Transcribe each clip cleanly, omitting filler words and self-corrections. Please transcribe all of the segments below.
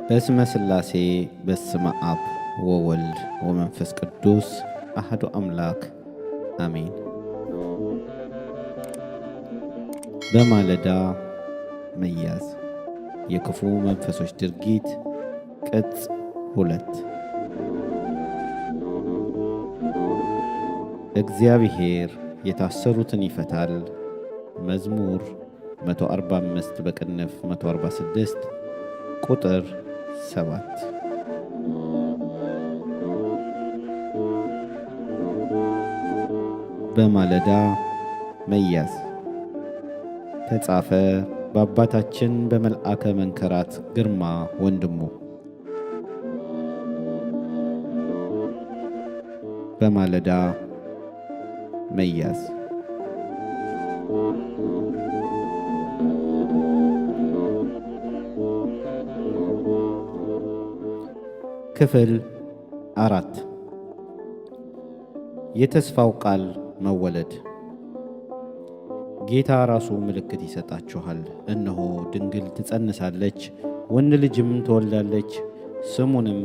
በስመ ሥላሴ፣ በስመ አብ ወወልድ ወመንፈስ ቅዱስ አሐዱ አምላክ አሜን። በማለዳ መያዝ፣ የክፉ መንፈሶች ድርጊት፣ ቅጽ 2። እግዚአብሔር የታሰሩትን ይፈታል። መዝሙር 145 በቅንፍ 146 ቁጥር 7። በማለዳ መያዝ ተጻፈ በአባታችን በመልአከ መንከራት ግርማ ወንድሙ። በማለዳ መያዝ። ክፍል 4፣ የተስፋው ቃል መወለድ። ጌታ ራሱ ምልክት ይሰጣችኋል፣ እነሆ ድንግል ትጸንሳለች፣ ወንድ ልጅም ትወልዳለች፣ ስሙንም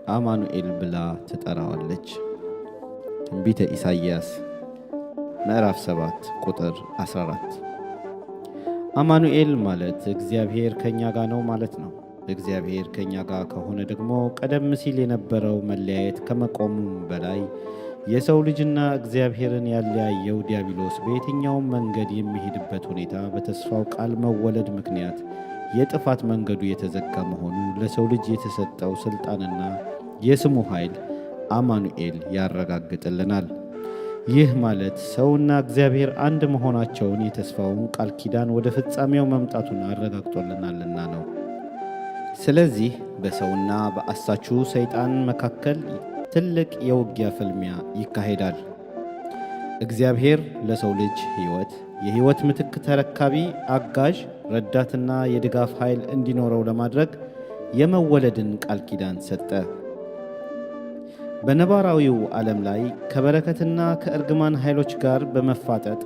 አማኑኤል ብላ ትጠራዋለች። ትንቢተ ኢሳይያስ ምዕራፍ 7 ቁጥር 14። አማኑኤል ማለት እግዚአብሔር ከእኛ ጋር ነው ማለት ነው። እግዚአብሔር ከእኛ ጋር ከሆነ ደግሞ ቀደም ሲል የነበረው መለያየት ከመቆሙም በላይ የሰው ልጅና እግዚአብሔርን ያለያየው ዲያብሎስ በየትኛውም መንገድ የሚሄድበት ሁኔታ በተስፋው ቃል መወለድ ምክንያት የጥፋት መንገዱ የተዘጋ መሆኑ ለሰው ልጅ የተሰጠው ሥልጣንና የስሙ ኃይል አማኑኤል ያረጋግጥልናል። ይህ ማለት ሰውና እግዚአብሔር አንድ መሆናቸውን የተስፋውን ቃል ኪዳን ወደ ፍጻሜው መምጣቱን አረጋግጦልናልና ነው። ስለዚህ በሰውና በአሳቹ ሰይጣን መካከል ትልቅ የውጊያ ፍልሚያ ይካሄዳል። እግዚአብሔር ለሰው ልጅ ሕይወት የሕይወት ምትክ ተረካቢ፣ አጋዥ፣ ረዳትና የድጋፍ ኃይል እንዲኖረው ለማድረግ የመወለድን ቃል ኪዳን ሰጠ። በነባራዊው ዓለም ላይ ከበረከትና ከእርግማን ኃይሎች ጋር በመፋጠጥ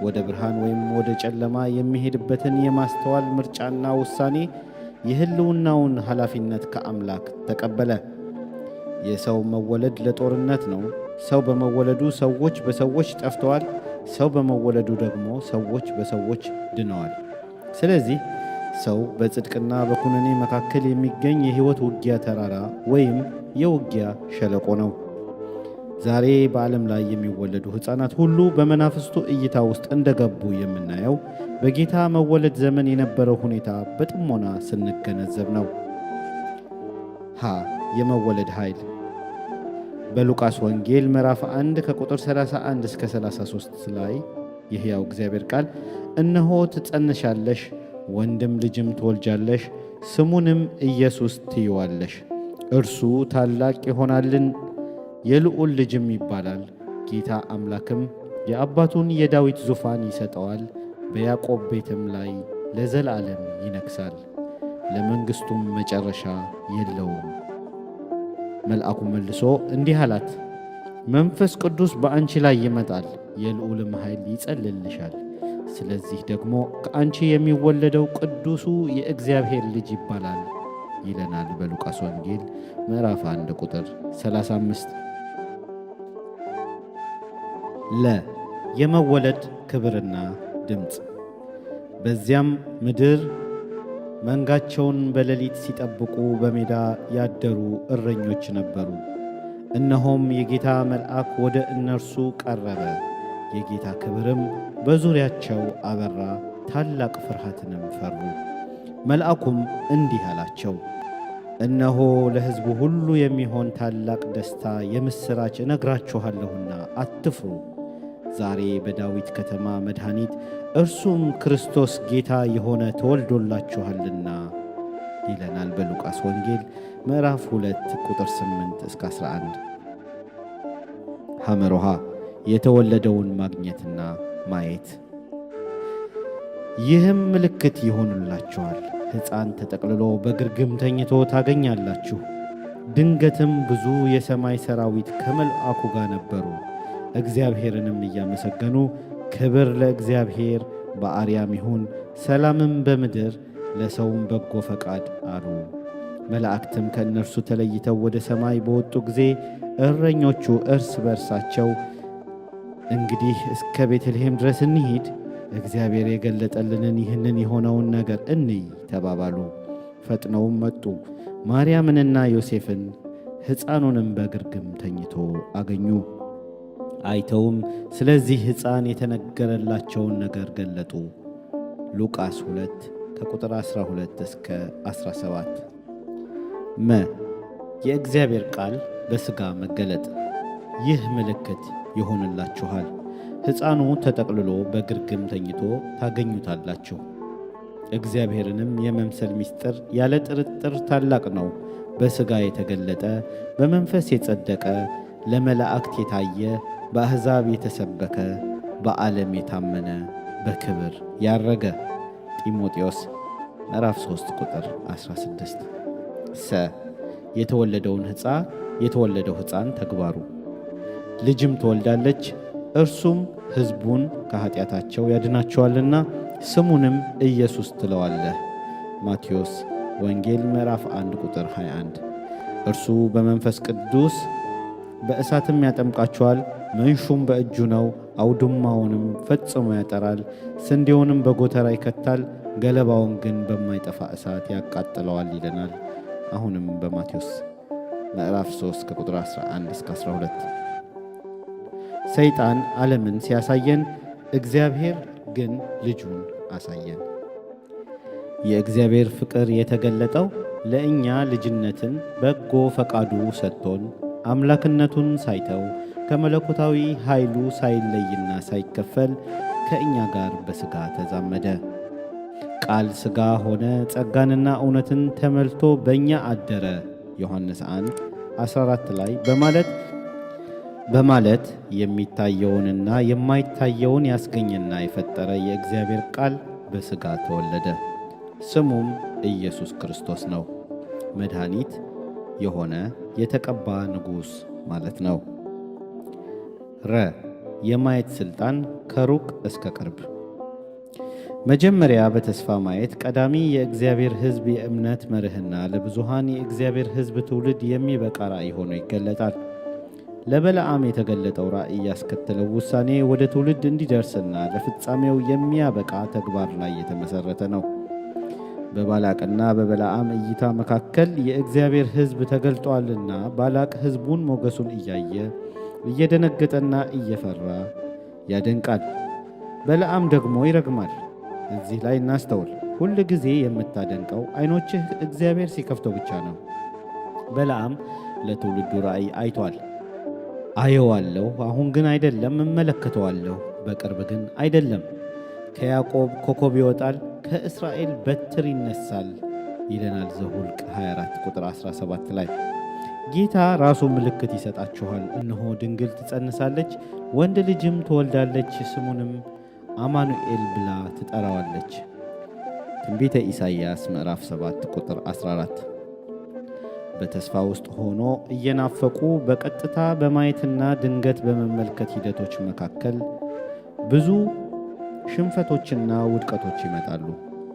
ወደ ብርሃን ወይም ወደ ጨለማ የሚሄድበትን የማስተዋል ምርጫና ውሳኔ የሕልውናውን ኃላፊነት ከአምላክ ተቀበለ። የሰው መወለድ ለጦርነት ነው። ሰው በመወለዱ ሰዎች በሰዎች ጠፍተዋል። ሰው በመወለዱ ደግሞ ሰዎች በሰዎች ድነዋል። ስለዚህ ሰው በጽድቅና በኩነኔ መካከል የሚገኝ የሕይወት ውጊያ ተራራ ወይም የውጊያ ሸለቆ ነው። ዛሬ በዓለም ላይ የሚወለዱ ሕፃናት ሁሉ በመናፍስቱ እይታ ውስጥ እንደገቡ የምናየው በጌታ መወለድ ዘመን የነበረው ሁኔታ በጥሞና ስንገነዘብ ነው። ሀ የመወለድ ኃይል። በሉቃስ ወንጌል ምዕራፍ 1 ከቁጥር 31 እስከ 33 ላይ የሕያው እግዚአብሔር ቃል እነሆ ትጸንሻለሽ፣ ወንድም ልጅም ትወልጃለሽ፣ ስሙንም ኢየሱስ ትይዋለሽ። እርሱ ታላቅ ይሆናልን፣ የልዑል ልጅም ይባላል። ጌታ አምላክም የአባቱን የዳዊት ዙፋን ይሰጠዋል፣ በያዕቆብ ቤትም ላይ ለዘላለም ይነግሣል፣ ለመንግሥቱም መጨረሻ የለውም። መልአኩ መልሶ እንዲህ አላት፣ መንፈስ ቅዱስ በአንቺ ላይ ይመጣል፣ የልዑልም ኃይል ይጸልልሻል። ስለዚህ ደግሞ ከአንቺ የሚወለደው ቅዱሱ የእግዚአብሔር ልጅ ይባላል ይለናል በሉቃስ ወንጌል ምዕራፍ 1 ቁጥር 35። ለ የመወለድ ክብርና ድምፅ። በዚያም ምድር መንጋቸውን በሌሊት ሲጠብቁ በሜዳ ያደሩ እረኞች ነበሩ። እነሆም የጌታ መልአክ ወደ እነርሱ ቀረበ፣ የጌታ ክብርም በዙሪያቸው አበራ፣ ታላቅ ፍርሃትንም ፈሩ። መልአኩም እንዲህ አላቸው፣ እነሆ ለሕዝቡ ሁሉ የሚሆን ታላቅ ደስታ የምሥራች እነግራችኋለሁና አትፍሩ። ዛሬ በዳዊት ከተማ መድኃኒት እርሱም ክርስቶስ ጌታ የሆነ ተወልዶላችኋልና ይለናል በሉቃስ ወንጌል ምዕራፍ 2 ቁጥር 8 እስከ 11። ሐመሮሃ የተወለደውን ማግኘትና ማየት። ይህም ምልክት ይሆንላችኋል፣ ሕፃን ተጠቅልሎ በግርግም ተኝቶ ታገኛላችሁ። ድንገትም ብዙ የሰማይ ሰራዊት ከመልአኩ ጋር ነበሩ፣ እግዚአብሔርንም እያመሰገኑ ክብር ለእግዚአብሔር በአርያም ይሁን፣ ሰላምም በምድር ለሰውም በጎ ፈቃድ አሉ። መላእክትም ከእነርሱ ተለይተው ወደ ሰማይ በወጡ ጊዜ እረኞቹ እርስ በርሳቸው እንግዲህ እስከ ቤተልሔም ድረስ እንሂድ፣ እግዚአብሔር የገለጠልንን ይህንን የሆነውን ነገር እንይ ተባባሉ። ፈጥነውም መጡ፣ ማርያምንና ዮሴፍን ሕፃኑንም በግርግም ተኝቶ አገኙ። አይተውም ስለዚህ ሕፃን የተነገረላቸውን ነገር ገለጡ። ሉቃስ 2 ከቁጥር 12 እስከ 17። መ የእግዚአብሔር ቃል በሥጋ መገለጥ። ይህ ምልክት ይሆንላችኋል፣ ሕፃኑ ተጠቅልሎ በግርግም ተኝቶ ታገኙታላችሁ። እግዚአብሔርንም የመምሰል ምስጢር ያለ ጥርጥር ታላቅ ነው። በሥጋ የተገለጠ፣ በመንፈስ የጸደቀ፣ ለመላእክት የታየ፣ በአሕዛብ የተሰበከ፣ በዓለም የታመነ፣ በክብር ያረገ። ጢሞቴዎስ ምዕራፍ 3 ቁጥር 16። ሰ የተወለደው ሕፃን ተግባሩ። ልጅም ትወልዳለች፣ እርሱም ሕዝቡን ከኃጢአታቸው ያድናቸዋልና ስሙንም ኢየሱስ ትለዋለህ። ማቴዎስ ወንጌል ምዕራፍ 1 ቁጥር 21። እርሱ በመንፈስ ቅዱስ በእሳትም ያጠምቃቸዋል። መንሹም በእጁ ነው፣ አውድማውንም ፈጽሞ ያጠራል፣ ስንዴውንም በጎተራ ይከታል፣ ገለባውን ግን በማይጠፋ እሳት ያቃጥለዋል ይለናል። አሁንም በማቴዎስ ምዕራፍ 3 ከቁጥር 11 እስከ 12። ሰይጣን ዓለምን ሲያሳየን፣ እግዚአብሔር ግን ልጁን አሳየን። የእግዚአብሔር ፍቅር የተገለጠው ለእኛ ልጅነትን በጎ ፈቃዱ ሰጥቶን፣ አምላክነቱን ሳይተው፣ ከመለኮታዊ ኃይሉ ሳይለይና ሳይከፈል ከእኛ ጋር በሥጋ ተዛመደ። ቃል ሥጋ ሆነ፣ ጸጋንና እውነትን ተመልቶ በእኛ አደረ፣ ዮሐንስ 1 14 ላይ በማለት የሚታየውንና የማይታየውን ያስገኘና የፈጠረ የእግዚአብሔር ቃል በሥጋ ተወለደ። ስሙም ኢየሱስ ክርስቶስ ነው። መድኃኒት የሆነ የተቀባ ንጉሥ ማለት ነው። ረ የማየት ሥልጣን ከሩቅ እስከ ቅርብ። መጀመሪያ በተስፋ ማየት ቀዳሚ የእግዚአብሔር ሕዝብ የእምነት መርህና ለብዙሃን የእግዚአብሔር ሕዝብ ትውልድ የሚበቃ ራእይ ሆኖ ይገለጣል። ለበለዓም የተገለጠው ራእይ ያስከተለው ውሳኔ ወደ ትውልድ እንዲደርስና ለፍጻሜው የሚያበቃ ተግባር ላይ የተመሠረተ ነው። በባላቅና በበለዓም እይታ መካከል የእግዚአብሔር ሕዝብ ተገልጧልና ባላቅ ሕዝቡን ሞገሱን እያየ እየደነገጠና እየፈራ ያደንቃል። በለዓም ደግሞ ይረግማል። እዚህ ላይ እናስተውል። ሁል ጊዜ የምታደንቀው ዓይኖችህ እግዚአብሔር ሲከፍተው ብቻ ነው። በለዓም ለትውልዱ ራእይ አይቷል። አየዋለሁ፣ አሁን ግን አይደለም፣ እመለከተዋለሁ፣ በቅርብ ግን አይደለም። ከያዕቆብ ኮከብ ይወጣል፣ ከእስራኤል በትር ይነሳል ይለናል ዘኍልቍ 24 ቁጥር 17 ላይ። ጌታ ራሱ ምልክት ይሰጣችኋል፣ እነሆ ድንግል ትጸንሳለች፣ ወንድ ልጅም ትወልዳለች፣ ስሙንም አማኑኤል ብላ ትጠራዋለች። ትንቢተ ኢሳይያስ ምዕራፍ 7 ቁጥር 14። በተስፋ ውስጥ ሆኖ እየናፈቁ በቀጥታ በማየትና ድንገት በመመልከት ሂደቶች መካከል ብዙ ሽንፈቶችና ውድቀቶች ይመጣሉ።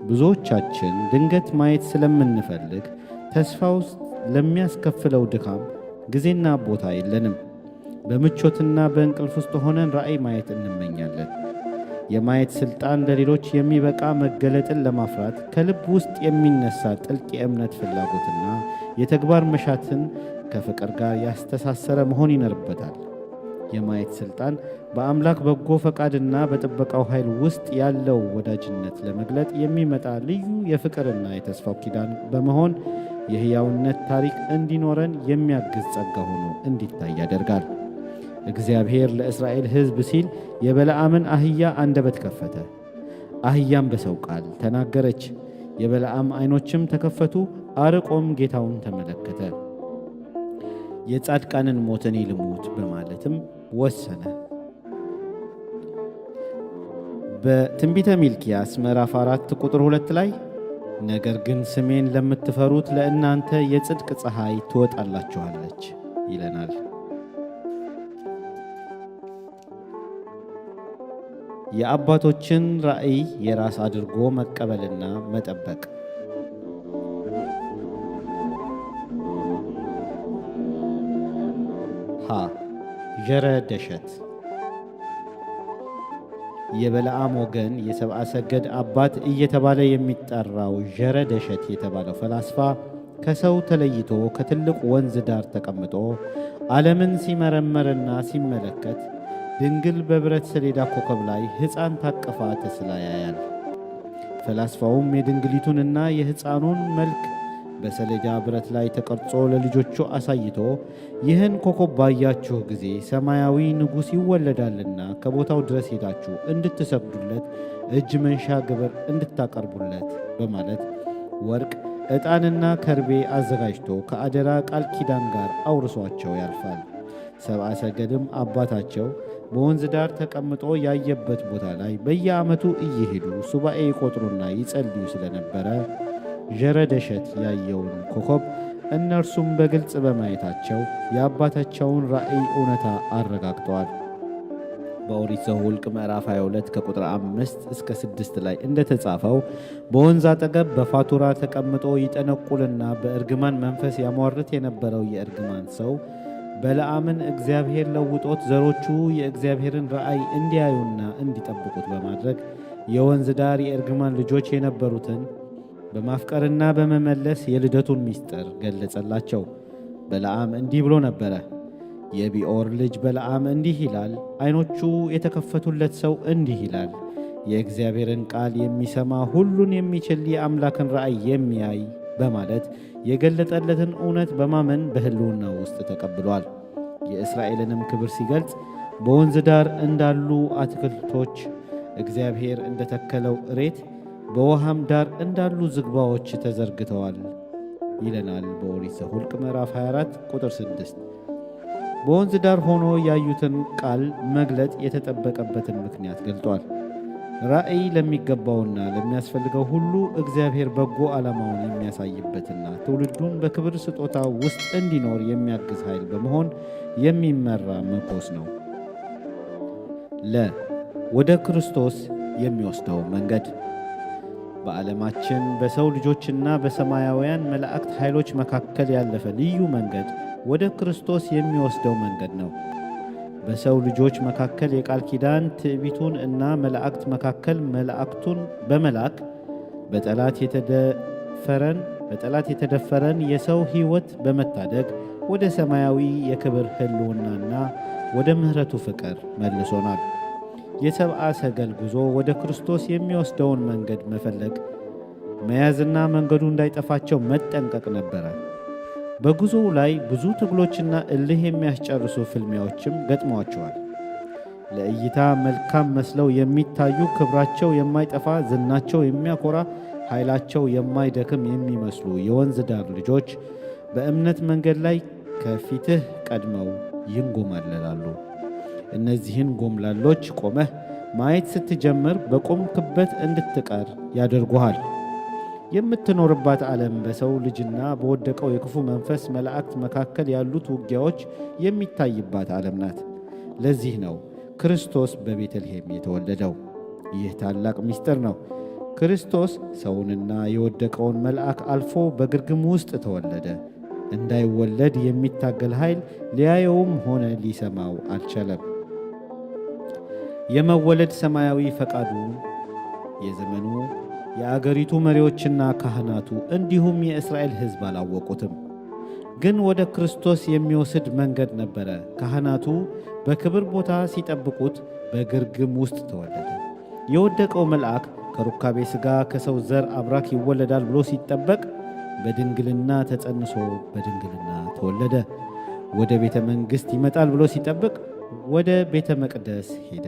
ብዙዎቻችን ድንገት ማየት ስለምንፈልግ ተስፋ ውስጥ ለሚያስከፍለው ድካም ጊዜና ቦታ የለንም። በምቾትና በእንቅልፍ ውስጥ ሆነን ራእይ ማየት እንመኛለን። የማየት ሥልጣን ለሌሎች የሚበቃ መገለጥን ለማፍራት ከልብ ውስጥ የሚነሳ ጥልቅ የእምነት ፍላጎትና የተግባር መሻትን ከፍቅር ጋር ያስተሳሰረ መሆን ይኖርበታል። የማየት ሥልጣን በአምላክ በጎ ፈቃድና በጥበቃው ኃይል ውስጥ ያለው ወዳጅነት ለመግለጥ የሚመጣ ልዩ የፍቅርና የተስፋው ኪዳን በመሆን የሕያውነት ታሪክ እንዲኖረን የሚያግዝ ጸጋ ሆኖ እንዲታይ ያደርጋል። እግዚአብሔር ለእስራኤል ሕዝብ ሲል የበለዓምን አህያ አንደበት ከፈተ። አህያም በሰው ቃል ተናገረች። የበለዓም ዓይኖችም ተከፈቱ፣ አርቆም ጌታውን ተመለከተ። የጻድቃንን ሞት እኔ ልሙት በማለትም ወሰነ። በትንቢተ ሚልኪያስ ምዕራፍ 4 ቁጥር 2 ላይ ነገር ግን ስሜን ለምትፈሩት ለእናንተ የጽድቅ ፀሐይ ትወጣላችኋለች ይለናል። የአባቶችን ራእይ የራስ አድርጎ መቀበልና መጠበቅ። ሀ ዠረደሸት የበለዓም ወገን የሰብአ ሰገድ አባት እየተባለ የሚጠራው ዠረደሸት የተባለው ፈላስፋ ከሰው ተለይቶ ከትልቅ ወንዝ ዳር ተቀምጦ ዓለምን ሲመረመርና ሲመለከት ድንግል በብረት ሰሌዳ ኮከብ ላይ ሕፃን ታቅፋ ተስላ ያያል። ፈላስፋውም የድንግሊቱንና የሕፃኑን መልክ በሰሌዳ ብረት ላይ ተቀርጾ ለልጆቹ አሳይቶ ይህን ኮከብ ባያችሁ ጊዜ ሰማያዊ ንጉሥ ይወለዳልና ከቦታው ድረስ ሄዳችሁ እንድትሰግዱለት፣ እጅ መንሻ ግብር እንድታቀርቡለት በማለት ወርቅ፣ ዕጣንና ከርቤ አዘጋጅቶ ከአደራ ቃል ኪዳን ጋር አውርሷቸው ያልፋል። ሰብአ ሰገልም አባታቸው በወንዝ ዳር ተቀምጦ ያየበት ቦታ ላይ በየዓመቱ እየሄዱ ሱባኤ ይቆጥሩና ይጸልዩ ስለነበረ ዠረደሸት ያየውን ኮከብ እነርሱም በግልጽ በማየታቸው የአባታቸውን ራእይ እውነታ አረጋግጠዋል። በኦሪት ዘኍልቍ ምዕራፍ 22 ከቁጥር 5 እስከ 6 ላይ እንደተጻፈው በወንዝ አጠገብ በፋቱራ ተቀምጦ ይጠነቁልና በእርግማን መንፈስ ያሟርት የነበረው የእርግማን ሰው በለዓምን እግዚአብሔር ለውጦት ዘሮቹ የእግዚአብሔርን ራእይ እንዲያዩና እንዲጠብቁት በማድረግ የወንዝ ዳር የእርግማን ልጆች የነበሩትን በማፍቀርና በመመለስ የልደቱን ምስጢር ገለጸላቸው። በለዓም እንዲህ ብሎ ነበረ። የቢኦር ልጅ በለዓም እንዲህ ይላል፣ ዓይኖቹ የተከፈቱለት ሰው እንዲህ ይላል፣ የእግዚአብሔርን ቃል የሚሰማ ሁሉን የሚችል የአምላክን ራእይ የሚያይ በማለት የገለጠለትን እውነት በማመን በሕልውና ውስጥ ተቀብሏል። የእስራኤልንም ክብር ሲገልጽ በወንዝ ዳር እንዳሉ አትክልቶች እግዚአብሔር እንደተከለው እሬት በውሃም ዳር እንዳሉ ዝግባዎች ተዘርግተዋል ይለናል በኦሪት ዘኍልቍ ምዕራፍ 24 ቁጥር 6። በወንዝ ዳር ሆኖ ያዩትን ቃል መግለጥ የተጠበቀበትን ምክንያት ገልጧል። ራእይ ለሚገባውና ለሚያስፈልገው ሁሉ እግዚአብሔር በጎ ዓላማውን የሚያሳይበትና ትውልዱን በክብር ስጦታ ውስጥ እንዲኖር የሚያግዝ ኃይል በመሆን የሚመራ መኮስ ነው። ለ ወደ ክርስቶስ የሚወስደው መንገድ በዓለማችን በሰው ልጆችና በሰማያውያን መላእክት ኃይሎች መካከል ያለፈ ልዩ መንገድ ወደ ክርስቶስ የሚወስደው መንገድ ነው። በሰው ልጆች መካከል የቃል ኪዳን ትዕቢቱን እና መላእክት መካከል መላእክቱን በመላክ በጠላት የተደፈረን የሰው ሕይወት በመታደግ ወደ ሰማያዊ የክብር ሕልውናና ወደ ምሕረቱ ፍቅር መልሶናል። የሰብአ ሰገል ጉዞ ወደ ክርስቶስ የሚወስደውን መንገድ መፈለግ፣ መያዝና መንገዱ እንዳይጠፋቸው መጠንቀቅ ነበረ። በጉዞው ላይ ብዙ ትግሎችና እልህ የሚያስጨርሱ ፍልሚያዎችም ገጥመዋቸዋል። ለእይታ መልካም መስለው የሚታዩ ክብራቸው የማይጠፋ፣ ዝናቸው የሚያኮራ፣ ኃይላቸው የማይደክም የሚመስሉ የወንዝ ዳር ልጆች በእምነት መንገድ ላይ ከፊትህ ቀድመው ይንጎማለላሉ። እነዚህን ጎምላሎች ቆመህ ማየት ስትጀምር በቆምክበት እንድትቀር ያደርጉሃል። የምትኖርባት ዓለም በሰው ልጅና በወደቀው የክፉ መንፈስ መላእክት መካከል ያሉት ውጊያዎች የሚታይባት ዓለም ናት። ለዚህ ነው ክርስቶስ በቤተልሔም የተወለደው። ይህ ታላቅ ምስጢር ነው። ክርስቶስ ሰውንና የወደቀውን መልአክ አልፎ በግርግም ውስጥ ተወለደ። እንዳይወለድ የሚታገል ኃይል ሊያየውም ሆነ ሊሰማው አልቻለም። የመወለድ ሰማያዊ ፈቃዱ የዘመኑ የአገሪቱ መሪዎችና ካህናቱ እንዲሁም የእስራኤል ሕዝብ አላወቁትም። ግን ወደ ክርስቶስ የሚወስድ መንገድ ነበረ። ካህናቱ በክብር ቦታ ሲጠብቁት በግርግም ውስጥ ተወለደ። የወደቀው መልአክ ከሩካቤ ሥጋ ከሰው ዘር አብራክ ይወለዳል ብሎ ሲጠበቅ በድንግልና ተጸንሶ በድንግልና ተወለደ። ወደ ቤተ መንግሥት ይመጣል ብሎ ሲጠብቅ ወደ ቤተ መቅደስ ሄደ።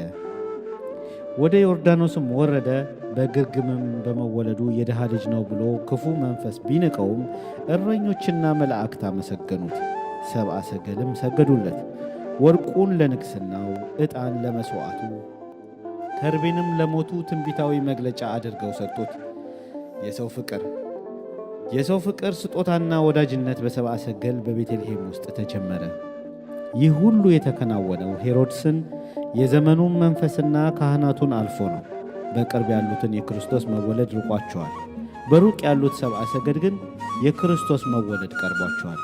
ወደ ዮርዳኖስም ወረደ። በግርግምም በመወለዱ የድሃ ልጅ ነው ብሎ ክፉ መንፈስ ቢንቀውም እረኞችና መላእክት አመሰገኑት። ሰብአ ሰገልም ሰገዱለት። ወርቁን ለንግሥናው፣ ዕጣን ለመሥዋዕቱ፣ ከርቤንም ለሞቱ ትንቢታዊ መግለጫ አድርገው ሰጡት። የሰው ፍቅር የሰው ፍቅር ስጦታና ወዳጅነት በሰብአ ሰገል በቤተልሔም ውስጥ ተጀመረ። ይህ ሁሉ የተከናወነው ሄሮድስን የዘመኑን መንፈስና ካህናቱን አልፎ ነው። በቅርብ ያሉትን የክርስቶስ መወለድ ርቋቸዋል። በሩቅ ያሉት ሰብአ ሰገድ ግን የክርስቶስ መወለድ ቀርቧቸዋል።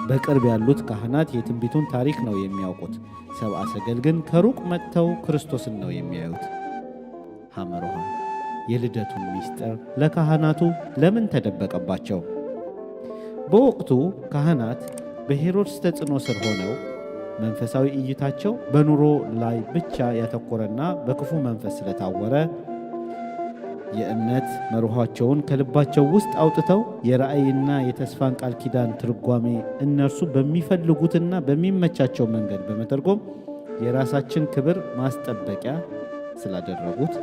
በቅርብ ያሉት ካህናት የትንቢቱን ታሪክ ነው የሚያውቁት። ሰብአ ሰገል ግን ከሩቅ መጥተው ክርስቶስን ነው የሚያዩት። ሐመርሃ የልደቱን ምስጢር ለካህናቱ ለምን ተደበቀባቸው? በወቅቱ ካህናት በሄሮድስ ተጽዕኖ ስር ሆነው መንፈሳዊ እይታቸው በኑሮ ላይ ብቻ ያተኮረና በክፉ መንፈስ ስለታወረ የእምነት መርኋቸውን ከልባቸው ውስጥ አውጥተው የራእይና የተስፋን ቃል ኪዳን ትርጓሜ እነርሱ በሚፈልጉትና በሚመቻቸው መንገድ በመተርጎም የራሳችን ክብር ማስጠበቂያ ስላደረጉት፣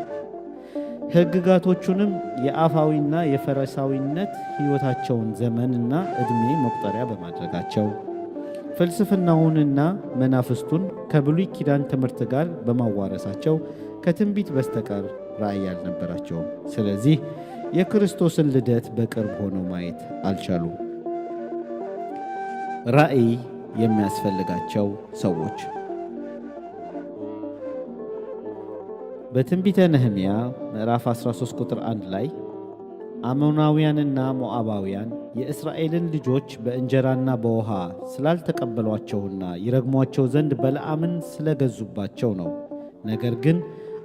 ሕግጋቶቹንም የአፋዊና የፈሪሳዊነት ሕይወታቸውን ዘመንና ዕድሜ መቁጠሪያ በማድረጋቸው፣ ፍልስፍናውንና መናፍስቱን ከብሉይ ኪዳን ትምህርት ጋር በማዋረሳቸው ከትንቢት በስተቀር ራእይ አልነበራቸውም። ስለዚህ የክርስቶስን ልደት በቅርብ ሆነው ማየት አልቻሉም። ራእይ የሚያስፈልጋቸው ሰዎች። በትንቢተ ነህምያ ምዕራፍ 13 ቁጥር 1 ላይ አሞናውያንና ሞዓባውያን የእስራኤልን ልጆች በእንጀራና በውሃ ስላልተቀበሏቸውና ይረግሟቸው ዘንድ በለዓምን ስለገዙባቸው ነው። ነገር ግን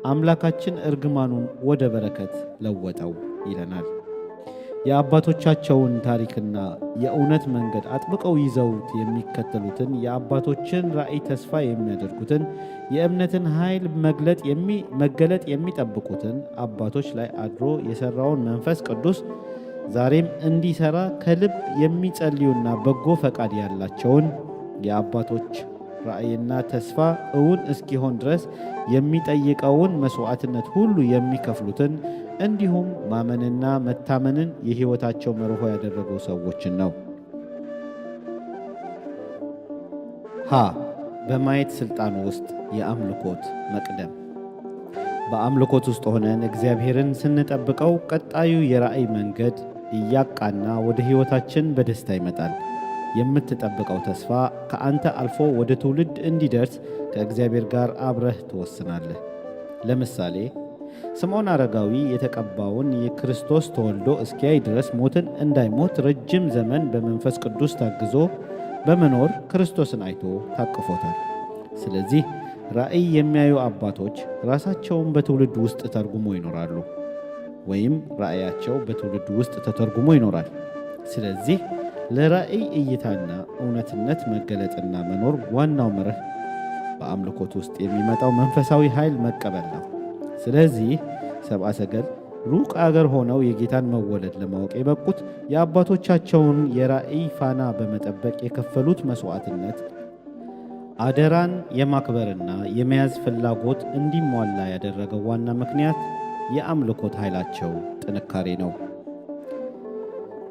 አምላካችን እርግማኑን ወደ በረከት ለወጠው ይለናል። የአባቶቻቸውን ታሪክና የእውነት መንገድ አጥብቀው ይዘውት የሚከተሉትን፣ የአባቶችን ራእይ ተስፋ የሚያደርጉትን፣ የእምነትን ኃይል መገለጥ የሚጠብቁትን አባቶች ላይ አድሮ የሠራውን መንፈስ ቅዱስ ዛሬም እንዲሠራ ከልብ የሚጸልዩና በጎ ፈቃድ ያላቸውን፣ የአባቶች ራእይና ተስፋ እውን እስኪሆን ድረስ የሚጠይቀውን መስዋዕትነት ሁሉ የሚከፍሉትን፣ እንዲሁም ማመንና መታመንን የሕይወታቸው መርሆ ያደረጉ ሰዎችን ነው። ሀ በማየት ሥልጣን ውስጥ የአምልኮት መቅደም። በአምልኮት ውስጥ ሆነን እግዚአብሔርን ስንጠብቀው ቀጣዩ የራእይ መንገድ እያቃና ወደ ሕይወታችን በደስታ ይመጣል። የምትጠብቀው ተስፋ ከአንተ አልፎ ወደ ትውልድ እንዲደርስ ከእግዚአብሔር ጋር አብረህ ትወስናለህ። ለምሳሌ ስምዖን አረጋዊ የተቀባውን የክርስቶስ ተወልዶ እስኪያይ ድረስ ሞትን እንዳይሞት ረጅም ዘመን በመንፈስ ቅዱስ ታግዞ በመኖር ክርስቶስን አይቶ ታቅፎታል። ስለዚህ ራእይ የሚያዩ አባቶች ራሳቸውን በትውልድ ውስጥ ተርጉሞ ይኖራሉ፣ ወይም ራእያቸው በትውልድ ውስጥ ተተርጉሞ ይኖራል። ስለዚህ ለራእይ እይታና እውነትነት መገለጥና መኖር ዋናው መርህ በአምልኮት ውስጥ የሚመጣው መንፈሳዊ ኃይል መቀበል ነው። ስለዚህ ሰብአ ሰገል ሩቅ አገር ሆነው የጌታን መወለድ ለማወቅ የበቁት የአባቶቻቸውን የራእይ ፋና በመጠበቅ የከፈሉት መስዋዕትነት አደራን የማክበርና የመያዝ ፍላጎት እንዲሟላ ያደረገው ዋና ምክንያት የአምልኮት ኃይላቸው ጥንካሬ ነው።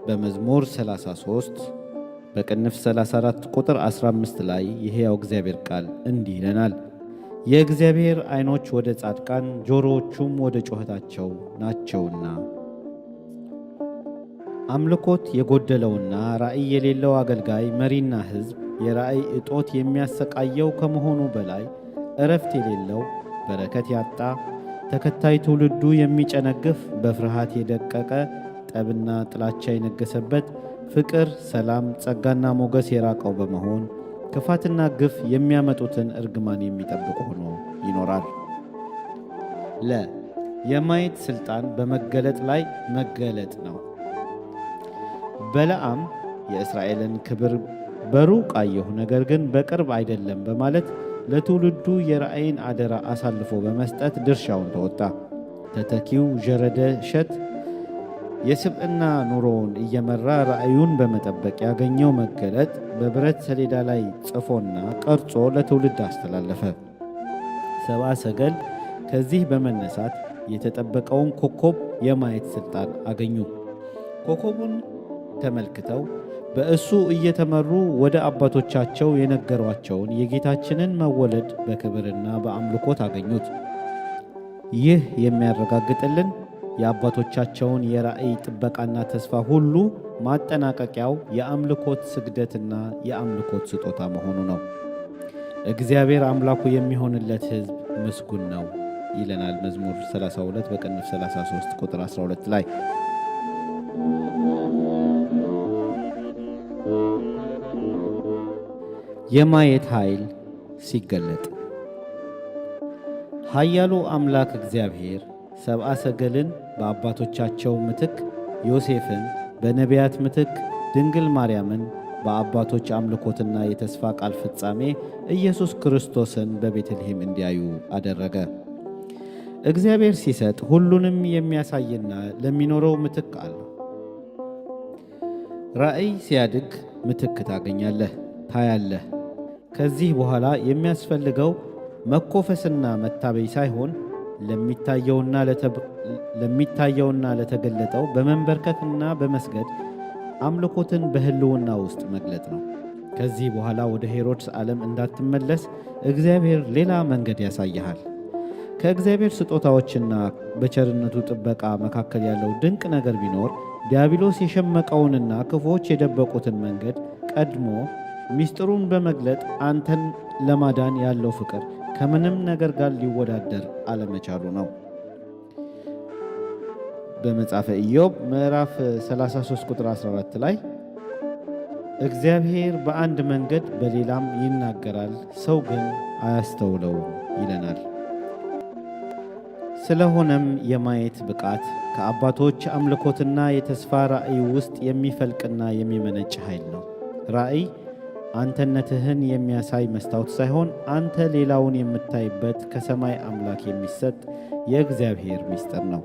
በመዝሙር 33 በቅንፍ 34 ቁጥር 15 ላይ የሕያው እግዚአብሔር ቃል እንዲህ ይለናል፣ "የእግዚአብሔር ዓይኖች ወደ ጻድቃን፣ ጆሮዎቹም ወደ ጩኸታቸው ናቸውና።" አምልኮት የጎደለውና ራእይ የሌለው አገልጋይ መሪና ሕዝብ የራእይ እጦት የሚያሰቃየው ከመሆኑ በላይ እረፍት የሌለው፣ በረከት ያጣ፣ ተከታይ ትውልዱ የሚጨነግፍ፣ በፍርሃት የደቀቀ፣ ጠብና ጥላቻ የነገሰበት፣ ፍቅር፣ ሰላም፣ ጸጋና ሞገስ የራቀው በመሆን ክፋትና ግፍ የሚያመጡትን እርግማን የሚጠብቅ ሆኖ ይኖራል። ለ የማየት ሥልጣን በመገለጥ ላይ መገለጥ ነው። በለዓም "የእስራኤልን ክብር በሩቅ አየሁ፣ ነገር ግን በቅርብ አይደለም" በማለት ለትውልዱ የራእይን አደራ አሳልፎ በመስጠት ድርሻውን ተወጣ። ተተኪው ዠረደሸት የስብዕና ኑሮውን እየመራ ራእዩን በመጠበቅ ያገኘው መገለጥ በብረት ሰሌዳ ላይ ጽፎና ቀርጾ ለትውልድ አስተላለፈ። ሰብአ ሰገል ከዚህ በመነሳት የተጠበቀውን ኮከብ የማየት ሥልጣን አገኙ። ኮከቡን ተመልክተው በእሱ እየተመሩ ወደ አባቶቻቸው የነገሯቸውን የጌታችንን መወለድ በክብርና በአምልኮት አገኙት። ይህ የሚያረጋግጥልን የአባቶቻቸውን የራእይ ጥበቃና ተስፋ ሁሉ ማጠናቀቂያው የአምልኮት ስግደትና የአምልኮት ስጦታ መሆኑ ነው። "እግዚአብሔር አምላኩ የሚሆንለት ሕዝብ ምስጉን ነው" ይለናል መዝሙር 32 በቅንፍ 33 ቁጥር 12 ላይ። የማየት ኃይል ሲገለጥ። ኃያሉ አምላክ እግዚአብሔር ሰብአ ሰገልን በአባቶቻቸው ምትክ ዮሴፍን፣ በነቢያት ምትክ ድንግል ማርያምን፣ በአባቶች አምልኮትና የተስፋ ቃል ፍጻሜ ኢየሱስ ክርስቶስን በቤተልሔም እንዲያዩ አደረገ። እግዚአብሔር ሲሰጥ ሁሉንም የሚያሳይና ለሚኖረው ምትክ አለው። ራእይ ሲያድግ ምትክ ታገኛለህ፣ ታያለህ። ከዚህ በኋላ የሚያስፈልገው መኮፈስና መታበይ ሳይሆን ለሚታየውና ለተገለጠው በመንበርከክና በመስገድ አምልኮትን በሕልውና ውስጥ መግለጥ ነው። ከዚህ በኋላ ወደ ሄሮድስ ዓለም እንዳትመለስ እግዚአብሔር ሌላ መንገድ ያሳይሃል። ከእግዚአብሔር ስጦታዎችና በቸርነቱ ጥበቃ መካከል ያለው ድንቅ ነገር ቢኖር ዲያብሎስ የሸመቀውንና ክፉዎች የደበቁትን መንገድ ቀድሞ ሚስጥሩን በመግለጥ አንተን ለማዳን ያለው ፍቅር ከምንም ነገር ጋር ሊወዳደር አለመቻሉ ነው። በመጽሐፈ ኢዮብ ምዕራፍ 33 ቁጥር 14 ላይ እግዚአብሔር በአንድ መንገድ በሌላም ይናገራል፣ ሰው ግን አያስተውለውም ይለናል። ስለሆነም የማየት ብቃት ከአባቶች አምልኮትና የተስፋ ራእይ ውስጥ የሚፈልቅና የሚመነጭ ኃይል ነው። ራእይ አንተነትህን የሚያሳይ መስታወት ሳይሆን አንተ ሌላውን የምታይበት ከሰማይ አምላክ የሚሰጥ የእግዚአብሔር ምስጢር ነው።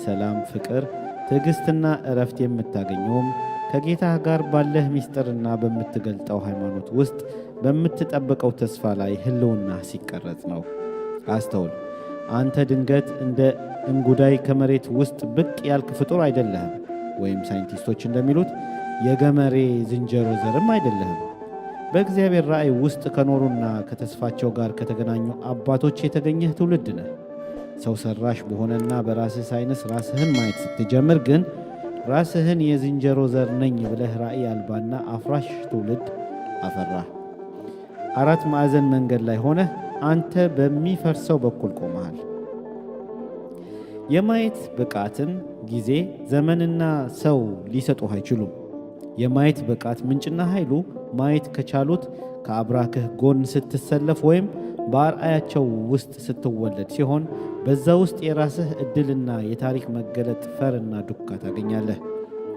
ሰላም፣ ፍቅር፣ ትዕግሥትና እረፍት የምታገኘውም ከጌታህ ጋር ባለህ ምስጢርና በምትገልጠው ሃይማኖት ውስጥ በምትጠብቀው ተስፋ ላይ ሕልውና ሲቀረጽ ነው። አስተውል። አንተ ድንገት እንደ እንጉዳይ ከመሬት ውስጥ ብቅ ያልክ ፍጡር አይደለህም። ወይም ሳይንቲስቶች እንደሚሉት የገመሬ ዝንጀሮ ዘርም አይደለህም። በእግዚአብሔር ራእይ ውስጥ ከኖሩና ከተስፋቸው ጋር ከተገናኙ አባቶች የተገኘህ ትውልድ ነህ። ሰው ሰራሽ በሆነና በራስህ ሳይንስ ራስህን ማየት ስትጀምር ግን ራስህን የዝንጀሮ ዘር ነኝ ብለህ ራእይ አልባና አፍራሽ ትውልድ አፈራህ። አራት ማዕዘን መንገድ ላይ ሆነህ አንተ በሚፈርሰው በኩል ቆመሃል። የማየት ብቃትን ጊዜ፣ ዘመንና ሰው ሊሰጡህ አይችሉም። የማየት ብቃት ምንጭና ኃይሉ ማየት ከቻሉት ከአብራክህ ጎን ስትሰለፍ ወይም በአርአያቸው ውስጥ ስትወለድ ሲሆን በዛ ውስጥ የራስህ ዕድልና የታሪክ መገለጥ ፈርና ዱካ ታገኛለህ።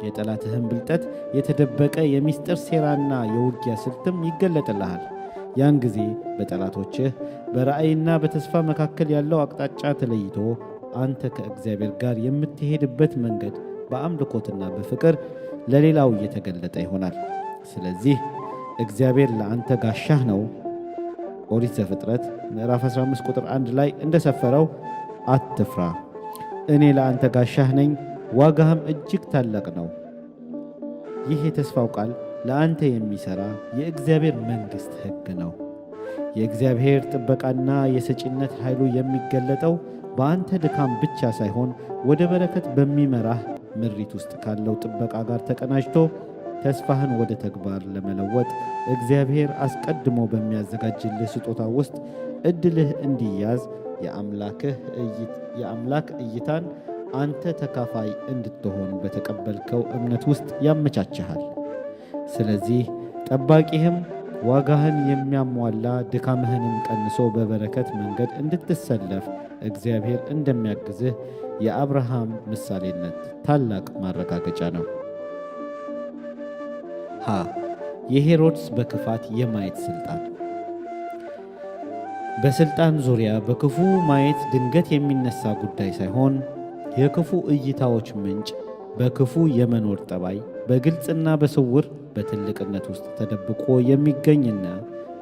የጠላትህን ብልጠት፣ የተደበቀ የሚስጥር ሴራና የውጊያ ስልትም ይገለጥልሃል። ያን ጊዜ በጠላቶችህ በራእይና በተስፋ መካከል ያለው አቅጣጫ ተለይቶ አንተ ከእግዚአብሔር ጋር የምትሄድበት መንገድ በአምልኮትና በፍቅር ለሌላው እየተገለጠ ይሆናል። ስለዚህ እግዚአብሔር ለአንተ ጋሻህ ነው። ኦሪት ዘፍጥረት ምዕራፍ 15 ቁጥር 1 ላይ እንደሰፈረው አትፍራ፣ እኔ ለአንተ ጋሻህ ነኝ፣ ዋጋህም እጅግ ታላቅ ነው። ይህ የተስፋው ቃል ለአንተ የሚሠራ የእግዚአብሔር መንግሥት ሕግ ነው። የእግዚአብሔር ጥበቃና የሰጪነት ኃይሉ የሚገለጠው በአንተ ድካም ብቻ ሳይሆን ወደ በረከት በሚመራህ ምሪት ውስጥ ካለው ጥበቃ ጋር ተቀናጅቶ ተስፋህን ወደ ተግባር ለመለወጥ እግዚአብሔር አስቀድሞ በሚያዘጋጅልህ ስጦታ ውስጥ ዕድልህ እንዲያዝ የአምላክ እይታን አንተ ተካፋይ እንድትሆን በተቀበልከው እምነት ውስጥ ያመቻችሃል። ስለዚህ ጠባቂህም ዋጋህን የሚያሟላ ድካምህንም ቀንሶ በበረከት መንገድ እንድትሰለፍ እግዚአብሔር እንደሚያግዝህ የአብርሃም ምሳሌነት ታላቅ ማረጋገጫ ነው። ሀ የሄሮድስ በክፋት የማየት ስልጣን። በስልጣን ዙሪያ በክፉ ማየት ድንገት የሚነሳ ጉዳይ ሳይሆን የክፉ እይታዎች ምንጭ በክፉ የመኖር ጠባይ በግልጽና በስውር በትልቅነት ውስጥ ተደብቆ የሚገኝና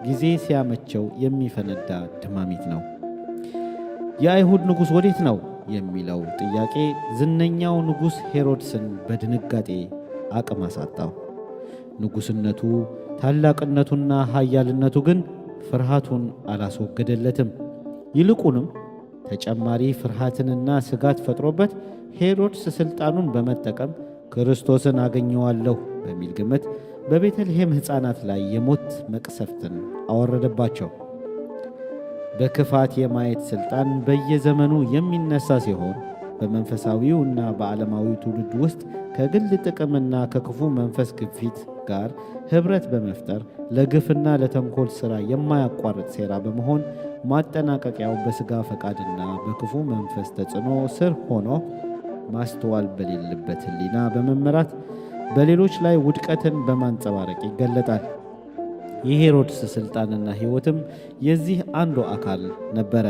ጊዜ ሲያመቸው የሚፈነዳ ድማሚት ነው። የአይሁድ ንጉሥ ወዴት ነው የሚለው ጥያቄ ዝነኛው ንጉሥ ሄሮድስን በድንጋጤ አቅም አሳጣው። ንጉሥነቱ ታላቅነቱና ኃያልነቱ ግን ፍርሃቱን አላስወገደለትም። ይልቁንም ተጨማሪ ፍርሃትንና ስጋት ፈጥሮበት ሄሮድስ ሥልጣኑን በመጠቀም ክርስቶስን አገኘዋለሁ በሚል ግምት በቤተልሔም ሕፃናት ላይ የሞት መቅሰፍትን አወረደባቸው። በክፋት የማየት ሥልጣን በየዘመኑ የሚነሳ ሲሆን በመንፈሳዊው እና በዓለማዊው ትውልድ ውስጥ ከግል ጥቅምና ከክፉ መንፈስ ግፊት ጋር ኅብረት በመፍጠር ለግፍና ለተንኮል ሥራ የማያቋርጥ ሴራ በመሆን ማጠናቀቂያው በሥጋ ፈቃድና በክፉ መንፈስ ተጽዕኖ ስር ሆኖ ማስተዋል በሌለበት ሕሊና በመመራት በሌሎች ላይ ውድቀትን በማንጸባረቅ ይገለጣል። የሄሮድስ ሥልጣንና ሕይወትም የዚህ አንዱ አካል ነበረ።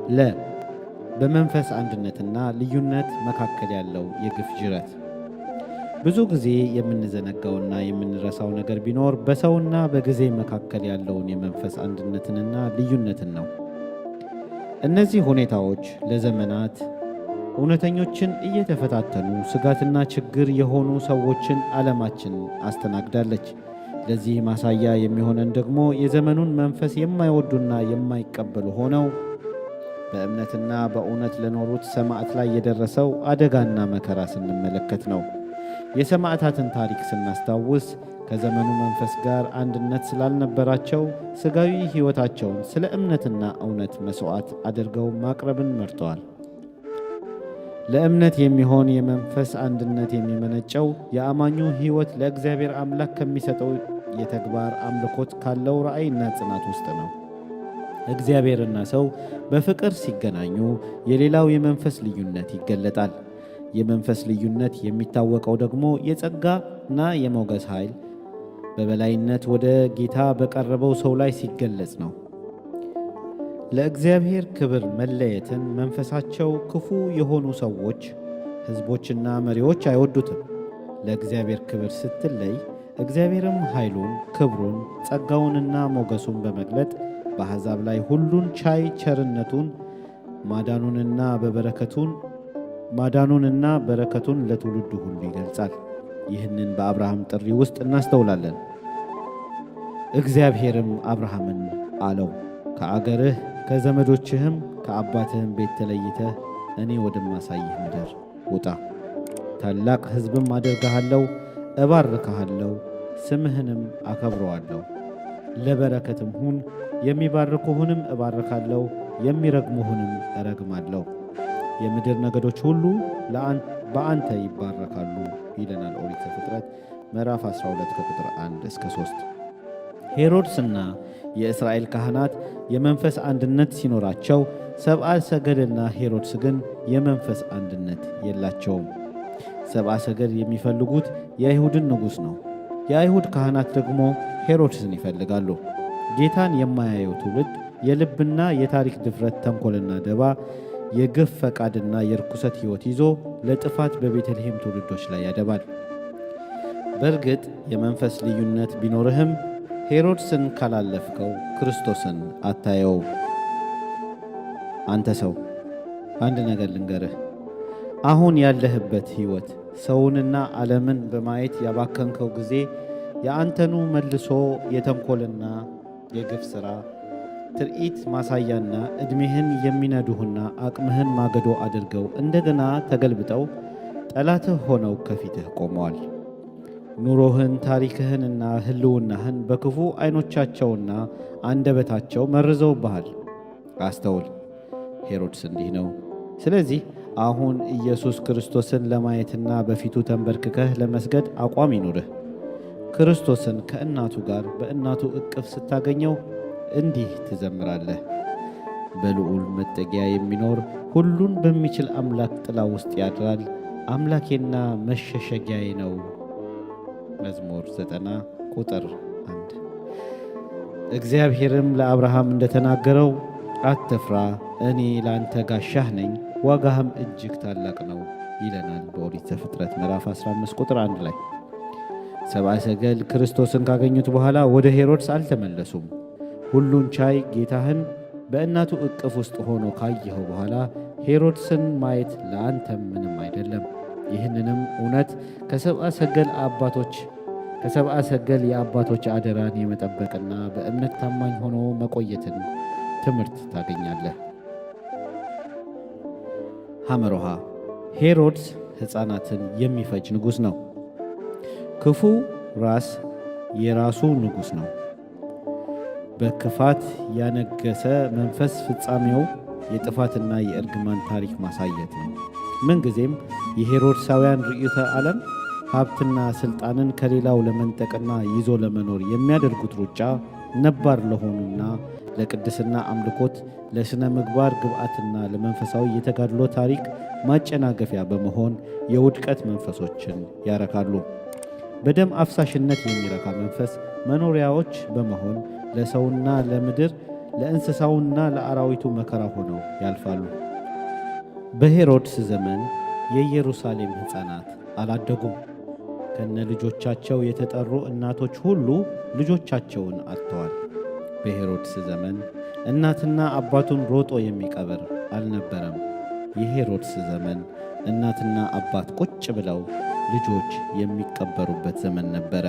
ለ በመንፈስ አንድነትና ልዩነት መካከል ያለው የግፍ ጅረት። ብዙ ጊዜ የምንዘነጋውና የምንረሳው ነገር ቢኖር በሰውና በጊዜ መካከል ያለውን የመንፈስ አንድነትንና ልዩነትን ነው። እነዚህ ሁኔታዎች ለዘመናት እውነተኞችን እየተፈታተኑ ስጋትና ችግር የሆኑ ሰዎችን ዓለማችን አስተናግዳለች። ለዚህ ማሳያ የሚሆነን ደግሞ የዘመኑን መንፈስ የማይወዱና የማይቀበሉ ሆነው በእምነትና በእውነት ለኖሩት ሰማዕት ላይ የደረሰው አደጋና መከራ ስንመለከት ነው። የሰማዕታትን ታሪክ ስናስታውስ ከዘመኑ መንፈስ ጋር አንድነት ስላልነበራቸው ሥጋዊ ሕይወታቸውን ስለ እምነትና እውነት መሥዋዕት አድርገው ማቅረብን መርጠዋል። ለእምነት የሚሆን የመንፈስ አንድነት የሚመነጨው የአማኙ ሕይወት ለእግዚአብሔር አምላክ ከሚሰጠው የተግባር አምልኮት ካለው ራእይና ጽናት ውስጥ ነው። እግዚአብሔርና ሰው በፍቅር ሲገናኙ የሌላው የመንፈስ ልዩነት ይገለጣል። የመንፈስ ልዩነት የሚታወቀው ደግሞ የጸጋና የሞገስ ኃይል በበላይነት ወደ ጌታ በቀረበው ሰው ላይ ሲገለጽ ነው። ለእግዚአብሔር ክብር መለየትን መንፈሳቸው ክፉ የሆኑ ሰዎች፣ ሕዝቦችና መሪዎች አይወዱትም። ለእግዚአብሔር ክብር ስትለይ እግዚአብሔርም ኃይሉን፣ ክብሩን፣ ጸጋውንና ሞገሱን በመግለጥ በአሕዛብ ላይ ሁሉን ቻይ ቸርነቱን ማዳኑንና በበረከቱን ማዳኑንና በረከቱን ለትውልዱ ሁሉ ይገልጻል። ይህንን በአብርሃም ጥሪ ውስጥ እናስተውላለን። እግዚአብሔርም አብርሃምን አለው፣ ከአገርህ ከዘመዶችህም ከአባትህም ቤት ተለይተህ እኔ ወደማሳይህ ምድር ውጣ። ታላቅ ሕዝብም አደርግሃለሁ፣ እባርክሃለሁ፣ ስምህንም አከብረዋለሁ። ለበረከትም ሁን። የሚባርኩህንም እባርካለሁ፣ የሚረግሙህንም እረግማለሁ። የምድር ነገዶች ሁሉ በአንተ ይባረካሉ ይለናል ኦሪት ዘፍጥረት ምዕራፍ 12 ከቁጥር 1 እስከ 3። ሄሮድስና የእስራኤል ካህናት የመንፈስ አንድነት ሲኖራቸው፣ ሰብአ ሰገልና ሄሮድስ ግን የመንፈስ አንድነት የላቸውም። ሰብአ ሰገል የሚፈልጉት የአይሁድን ንጉሥ ነው። የአይሁድ ካህናት ደግሞ ሄሮድስን ይፈልጋሉ። ጌታን የማያየው ትውልድ የልብና የታሪክ ድፍረት፣ ተንኮልና ደባ፣ የግፍ ፈቃድና የርኩሰት ሕይወት ይዞ ለጥፋት በቤተልሔም ትውልዶች ላይ ያደባል። በእርግጥ የመንፈስ ልዩነት ቢኖርህም ሄሮድስን ካላለፍከው ክርስቶስን አታየው። አንተ ሰው፣ አንድ ነገር ልንገርህ። አሁን ያለህበት ሕይወት ሰውንና ዓለምን በማየት ያባከንከው ጊዜ የአንተኑ መልሶ የተንኮልና የግፍ ሥራ ትርኢት ማሳያና ዕድሜህን የሚነዱህና አቅምህን ማገዶ አድርገው እንደገና ተገልብጠው ጠላትህ ሆነው ከፊትህ ቆመዋል። ኑሮህን፣ ታሪክህንና ሕልውናህን በክፉ ዐይኖቻቸውና አንደበታቸው መርዘውብሃል። አስተውል፣ ሄሮድስ እንዲህ ነው። ስለዚህ አሁን ኢየሱስ ክርስቶስን ለማየትና በፊቱ ተንበርክከህ ለመስገድ አቋም ይኑርህ። ክርስቶስን ከእናቱ ጋር በእናቱ እቅፍ ስታገኘው እንዲህ ትዘምራለህ። በልዑል መጠጊያ የሚኖር ሁሉን በሚችል አምላክ ጥላ ውስጥ ያድራል። አምላኬና መሸሸጊያዬ ነው። መዝሙር 90 ቁጥር 1። እግዚአብሔርም ለአብርሃም እንደተናገረው አትፍራ፣ እኔ ለአንተ ጋሻህ ነኝ፣ ዋጋህም እጅግ ታላቅ ነው ይለናል በኦሪት ዘፍጥረት ምዕራፍ 15 ቁጥር 1 ላይ። ሰብአ ሰገል ክርስቶስን ካገኙት በኋላ ወደ ሄሮድስ አልተመለሱም። ሁሉን ቻይ ጌታህን በእናቱ እቅፍ ውስጥ ሆኖ ካየኸው በኋላ ሄሮድስን ማየት ለአንተም ምንም አይደለም። ይህንንም እውነት ከሰብአ ሰገል የአባቶች አደራን የመጠበቅና በእምነት ታማኝ ሆኖ መቆየትን ትምህርት ታገኛለህ። ሐመሮሃ ሄሮድስ ሕፃናትን የሚፈጅ ንጉሥ ነው። ክፉ ራስ የራሱ ንጉሥ ነው። በክፋት ያነገሰ መንፈስ ፍጻሜው የጥፋትና የእርግማን ታሪክ ማሳየት ነው። ምንጊዜም የሄሮድሳውያን ርዕዮተ ዓለም ሀብትና ሥልጣንን ከሌላው ለመንጠቅና ይዞ ለመኖር የሚያደርጉት ሩጫ ነባር ለሆኑና ለቅድስና አምልኮት፣ ለሥነ ምግባር ግብዓትና ለመንፈሳዊ የተጋድሎ ታሪክ ማጨናገፊያ በመሆን የውድቀት መንፈሶችን ያረካሉ። በደም አፍሳሽነት የሚረካ መንፈስ መኖሪያዎች በመሆን ለሰውና ለምድር፣ ለእንስሳውና ለአራዊቱ መከራ ሆነው ያልፋሉ። በሄሮድስ ዘመን የኢየሩሳሌም ሕፃናት አላደጉም። ከነ ልጆቻቸው የተጠሩ እናቶች ሁሉ ልጆቻቸውን አጥተዋል። በሄሮድስ ዘመን እናትና አባቱን ሮጦ የሚቀብር አልነበረም። የሄሮድስ ዘመን እናትና አባት ቁጭ ብለው ልጆች የሚቀበሩበት ዘመን ነበረ።